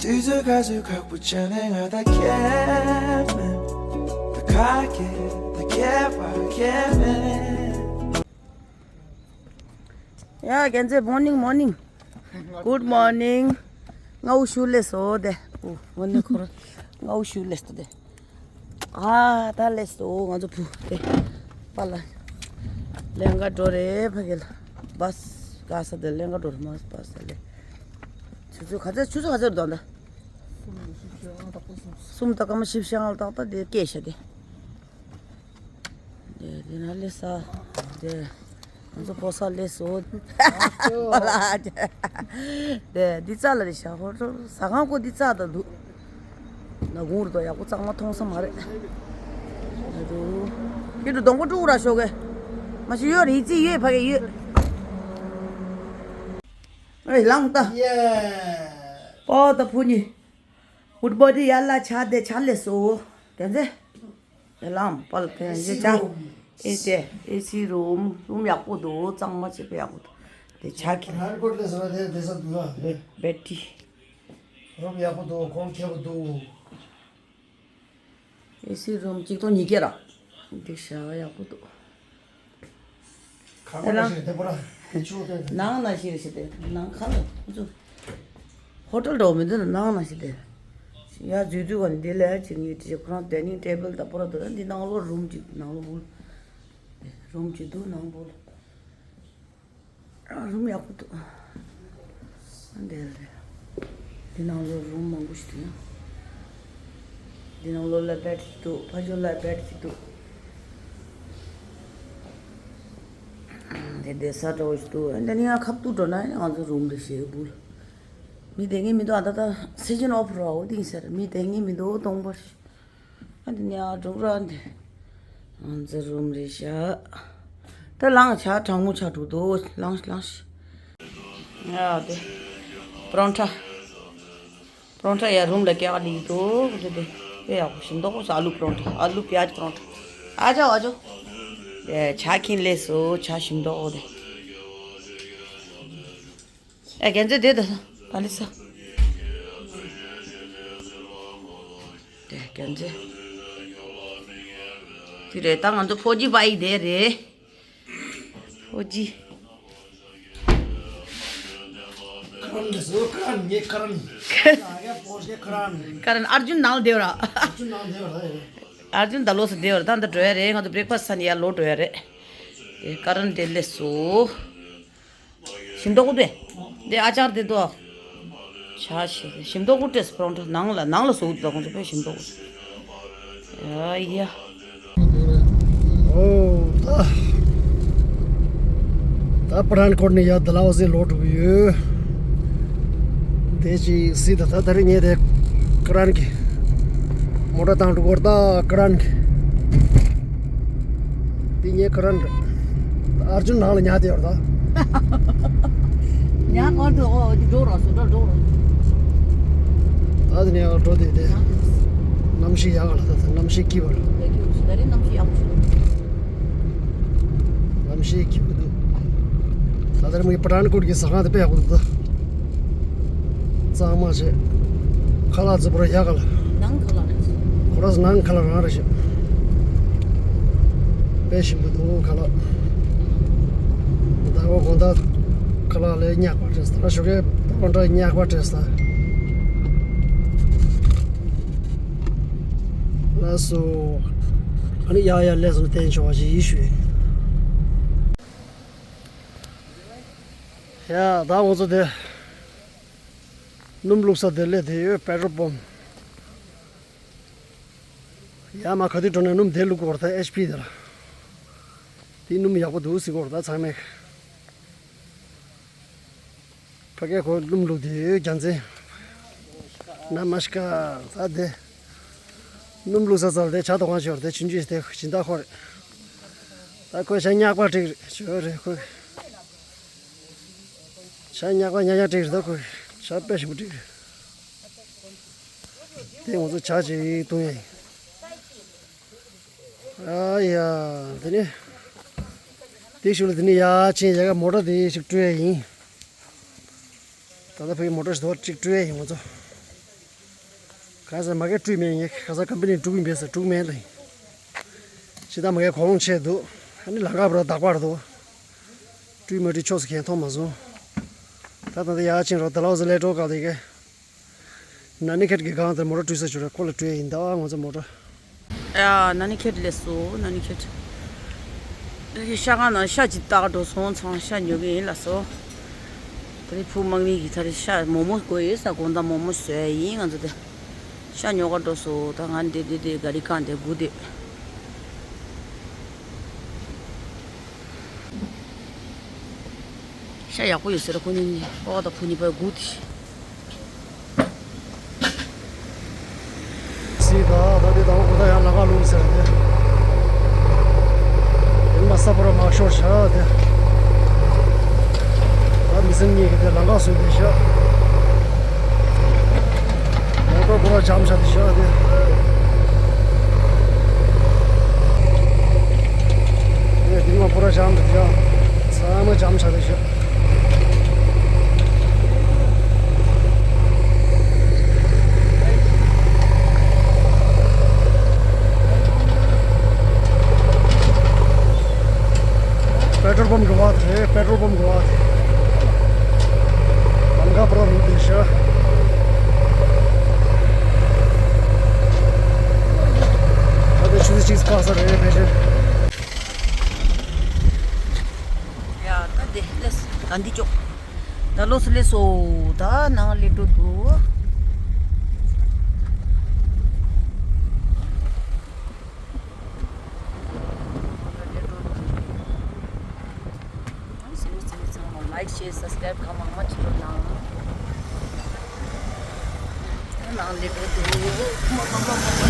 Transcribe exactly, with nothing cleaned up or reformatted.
དུས་ཚོད་ག་ཚོད་ཁག་པོ་བྱས་ནས་ང་ད་ཁྱད་མེད། ད་ཁ་སྐད་ད་ཁྱད་པར་ཁྱད་མེད། ཡ་རྒན་མཛེས། Morning, morning. Good morning. ང་འུ་ཤུ་ལས་སོ་དེ། འུ་ནི་ཁོ་ར་ང་འུ་ཤུ་ལས་སོ་དེ། ཨ་ད་ལས་སོ་ང་ཚོ་བུ་དེ། པ་ལ་ལེན་ག་འགྲོ་རེད། ཕ་གི་ལ་བཱས་ག་ས་དེ་ལེན་ག་འགྲོ་རེད། མ་བཱས་ལས། ཆུ་ཚོད་ག་ཚོད། ཆུ་ཚོད་ག་ཚོད་འདོན་ད། གསུམ་དང་སྐར་མ་བཞི་བཅུ་ཞེ་ལྔ་ལ་ཏག་ཏག་དེ་སྐད་ཤ་དེ། དེ་དེ་ན་ལས་ས་དེ། ང་ཚོ་ཕོ་གསར་སླེབས་སོང་། ཨ་ཙོ། དེ་འདི་རྩ་ལ་རེད་ཤག་ཧོ་ཏོ་ཟ་ཁང་ཁོ་འདི་རྩ་ད་འདུག་ན་གུང་རུ་དོ་ཡག་པོ་གཙང་མ་མཐོང་ས་མ་རེད། ཨ་རུ། ཁྱེད་ཚོ་སྡོང་པོ་དཀྲུག་ར་ཤོག་གེ། མ་ཤི་ཡོད་རེད། ཡི་ཙི་ཡོད། ཕ་གི་ཡོད། ཨེ་ལངས་ད། ཡེ། པོ་ད་བུ་གཉིས། Good morning. ཡ་ལ་ཆ་དེ་ཆ་ལས་སོ། རྒན་མཛེས། ཡ་ལམ་པལ་ཕན་ཡ་ཆ། ཨེ་སི་རུམ། ཨེ་སི་རུམ། རུམ་ཡག་པོ་འདུག་གཙང་མ་བྱས་པ་ཡག་པོ་འདུག་དེ་ཆ་ཁྱེར། ར་ཀོ་ལས་སོ་དེ་དེ་ས་འདུག་ཨ། བེ་བེ་ཏི། རུམ་ཡག་པོ་འདུག་གོང་ཁེ་པོ་འདུག་ཨེ་སི་རུམ་གཅིག་སྟོང་ཉིས་བརྒྱ་ར། འདི་ཤ་ཡག་པོ་འདུག་ཁ་ཁོ་ན་ཞིག་དེ་པོ་ར་དེ་ཆུ་དེ། ནང་ན་ཞིག་ཞིག་དེ་ནང་ཁ་ལ་ཁོ་ཚོ་ཧོ་ཊེལ་འདྲ་བོ་མི་འདུག་ན་ནང་ན་ཞིག་དེ། ཡ་འཛུལ་དུས་ག་ནས་འདི་ལས་ཅིག་ངས་དྲིས། ཁོ་རང་ཌའི་ནིང་ཊེ་བལ་དང་པོ་ར་འདུག་འདི་ནང་ལོགས་རུམ་གཅིག་ནང་ལོགས་བུལ། རུམ་གཅིག་འདུག་ནང་བུལ། རུམ་ཡག་པོ་འདུག་འདི་རེད། འདི་ནང་ལོགས་རུམ་མང་པོ་ཞིག་འདུག་འདི་ནང་ལོགས་ལ་བེད་ཅིག་འདུག་ཕ་ཇོ་ལ་བེད་ཅིག་འདུག་འདི་བསྡད་ས་འདྲ་བོ་ཞིག་འདུག་འདི་ནི་ཡང་ཁ་ཐུག་འགྲོ་ན་ང་ཚོ་རུམ་རེ་ཞིག་བུལ། མི་བསྡད་མཁན་མི་འདུག་ཨ་ད་ད་སི་ཛན་ཨོཕ་ར་འོ་དེ་ཡིན་ཟེར། མི་བསྡད་མཁན་མི་འདུག་སྟོང་པ་ཞིག་ཨ་འདི་ནས་ཨ་འགྲོ་ར་འདི། ང་ཚོ་རུམ་རེད་ཤག་ད་ལངས། ཇ་གྲང་མོ་ཆགས་འགྲོ་འདུག་ལངས་ལངས། ཡ་དེ། པ་རོན་ཊ། པ་རོན་ཊ་ཡ་རུམ་ལ་སྐྱེལ་ག་ལིག་འདུག་དེ་དེ། དཔེ་ཡག་པོ་ཞིམ་མདོག་པོ་ཟ། ཨ་ལུ་པ་རོན་ཊ། ཨ་ལུ་པྱཱཇ་པ་རོན་ཊ། ཨ་ཅོ་ཨ་ཅོ། ཡ་ཇ་ཁྱེར་སླེབས་སོང་། ཇ་ཞིམ་མདོག་པོ་དེ། ཨེ་རྒན་མཛེས་དེ་ད་ད་ལི་ས། དེ་རྒན་མཛེས། དེ་རེད། ད་ང་ཚོ་ཕོ་རྗེ་པ་ཡི་དེ་རེད། ཕོ་རྗེ། ཀ་རན་ལས་སོ་ཀ་རན། ངའི་ཀ་རན། ཀ་རན། ཨར་ཇུན་ནང་ལ་བསྡད་ཡོད་ར། ཨར་ཇུན་ནང་བསྡད་ཡོད་ར། ཨར་ཇུན་ད་ལོགས་སུ་བསྡད་ཡོད་ར། ད་འདི་འགྲོ་ཡ་རེད། ང་ཚོ་བྷི་རེག་ཕ་སི་ཊི་ཟ་ནི་ཡར་ལོག་འགྲོ་ཡ་རེད། དེ་ཀ་རན་དེ་སླེབས་སོང་། ཞིམ་མདོག་པོ་དེ། འདི་ཨ་ཅར་དེ་དོ། ཆ་ཞིམ་མདོག་པོ་སྤྲད་སོང་པ་རོན་ཊ། ནང་ལ་ནང་ལ་བཟོ་གི་འདུག་ཁོང་ཚོ་དཔེ་ཞིམ་མདོག་པོ། ཡ་ཡ། ཨོ་ད། ད་པ་ཐཱན་ཀོཊ་ནས་ཡར་ཌལ་ཧོ་ཟི་ལོག་འགྲོ་གི་ཡོད། དེ་ཅིག་སྲིད་ད། ད་ད་རེས་ངས་དེ་ཀ་རན་གི་མོ་ཊ་བཏང་འགྲོ་གི་ཡོད་རེད། ད་ཀ་རན་གི་འདི་ངའི་ཀ་རན་རེད། ཨར་ཇུན་ནང་ལ་ཉལ་བསྡད་ཡོད་རེད་ད། ཉལ་ག་འགྲོ། འོ་འདི་འགྲོ་རོགས་སུ་འགྲོ་འགྲོ་རོགས། ད་དེ་ནས་འགྲོ་བསྡད་དེ། གནམ་གཤིས་ཡག་ག་ལ། ད་ད་གནམ་གཤིས་སྐྱིད་པ་རེད། ད་རེས་གནམ་གཤིས་ཡག་པོ་ཞིག་འདུག་གནམ་གཤིས་སྐྱིད་པོ་འདུག་ད་ལྟ་མོའི་པ་ཐཱན་ཀོཊ་གི་ཟ་ཁང་དེ་དཔེ་ཡག་པོ་འདུག་ད་གཙང་མ་བྱས། ཁ་ལག་རྫིག་པོ་ར་ཡག་ག་ལ། ནང་ཁ་ལག་རེད། ཁོ་ར་ནང་ཁ་ལག་རང་རེད་ཤག་དཔེ་ཞིམ་པོ་འདུག་ཁ་ལག་ད་འོ་དགོང་དག་ཁ་ལག་ལས་ཉག་པ་སྤྲད་ས། ད་ཞོགས་ཀས་པ་རོན་ཊ་ཉག་པ་སྤྲད་ས། ལགས་སོ། ཨ་ནི་ཡར་ཡར་སླེབས་སོང་། བསྟན་ཆོག་པ་ཞིག་ཡིན་ཞུ། ཡ་ད་ང་ཚོ་དེ་སྣུམ་བླུགས་ས་དེ་སླེབས་བསྡད་ཡོད། པེ་ཊྲོལ་པམ། ཡ་མ་ག་དུས་འགྲོ་ན་སྣུམ་དེ་བླུག་གི་ཡོད་རེད། ད་ཨེཆ་པི་དེ་ལ། དེ་སྣུམ་ཡག་པོ་འདུག་ཟེར་གི་ཡོད་རེད། ད་ཚང་མས། ཕ་གིར་ཁོ་སྣུམ་བླུགས་བསྡད་ཡོད། རྒྱལ་མཚན། ན་མ་སི་ཀ་ར། ད་དེ་སྣུམ་བླུགས་ས་ཚར་དེ་ཇ་འཐུང་ག་ཞོར་དེ་ཆུང་ཆུང་དེ་སྦྱིན་བདག་ཁོ་རེད། ད་ཁོས་ཇ་ཉག་པ་སྤྲད་ཞོར་རེད་ཁོས། ཇ་ཉག་པ་ཉག་ཉག་སྤྲད་རེད། ད་ཁོས་ཇ་དཔེ་ཞིམ་པོ་སྤྲད་རེད། དེ་ང་ཚོ་ཇ་ཅིག་བཏུང་ཡ་ཡིན། ཨ་ཡ། དེ་ནས་དེའི་གཞུག་ལ་དེ་ནས་ཡར་ཕྱིན་ཡ་ག་མོ་ཊ་དེ་ཞིག་བཀྲུ་ཡ་ཡིན། ད་ལྟ་ཕ་གི་མོ་ཊ་ཞིག་འདུག་གཅིག་བཀྲུ་ཡ་ཡིན་ང་ཚོ། ག་ས་མ་གས་སྤྲུལ་མེད་ཡིན། ག་ས་ཀམ་པ་ནི་འགྲུག་གིན་པས་ས་འགྲུག་མེད་ལ་ཡིན། ཅི་ད་མ་གས་གོ་ལོང་ཆེ་འདུག་ཨ་ནི་ལམ་ཁ་བར་བདག་པར་འདུག་སྤྲུལ་མ་སྤྲུལ་ཕྱོགས་སུ་གས་མཐོང་མ་སོང་། ད་ད་ད་ཡ་ཅིན་རོ་ད་ལོ་ཟ་ལེ་ཀྲོ་ག་དེ་གས། ན་ནི་ཁེད་ཀྱི་སྒང་དེར་མོ་ཊ་བྲུས་ས་བྱུར་ཁོ་ལ་བྲུས་ཡིན་ད་ང་ཚོ་མོ་ཊ། ཡ་ན་ནི་ཁེད་ལས་སོ་ན་ནི་ཁེད། ཤ་ཁང་ནང་ཤ་ཅིག་བཏགས་འགྲོ་སོང་ཚང་ཤ་ཉོ་གི་ཡིན་ལ་སོ། ད་རེས་བུ་དམག་མི་གིས་ད་རེས་ཤ་མོག་མོག་དགོས་ཡོད་ས་དགོང་དག་མོག་མོག་བཟོས་ཡིན་ང་ཚོ་དེ། ཤ་ཉོ་ག་འགྲོ་སོ་ད་ང་འདི་འདི་འདི་ག་རི་ཁང་དེ་སྒུག་བསྡད། ཤ་ཡག་པོ་ཡོད་ཟེར་ཁོ་གཉིས་གཉིས་ཨོ་ད་བུ་གཉིས་པ་སྒུག་དེ། སི་ད་ད་དེ་ད་འོ་གོ་ད་ཡང་ལ་ཁ་ལུང་ཟེར་དེ། དེ་མ་ས་པོ་ར་མ་ཤོར་ཤ་དེ། ད་མི་སེམས་གཉིས་ཀྱི་དེ་ལང་ཀ་སུ་དེ་ཤ། མོ་ཊ་པོ་ར་ཇམ་ཤ་དེ་ཤ་དེ། དེ་དེ་མ་པོ་ར་ཇམ་དེ་ཤ། ཚང་མ་ཇམ་ཤ་དེ་ཤ། པེ་ཊོལ་པམ་གི་བ་དེ་རེད། པེ་ཊོལ་པམ་གི་བ་དེ། ལམ་ཁ་པུ་ར་རུ་དེ་ཤ། ད་དེ་ཆུ་ཚོད་གཅིག་ཁ་ས་རེད་ཕལ་ཆེར། ཡ་ད་དེ་ལས་ད་འདི་ཅོག་ད་ལོ་སི་ལེ་སོ་ད་ནང་ལེ་ཏོ་དུ། ལེ་ཏོ་དུ། ལའིག་ཤེར་སབ་སི་ཀ་རའིབ་གང་མང་མང་བྱེད་རོགས་གནང་། ནང་ལེ་ཏོ་དུ།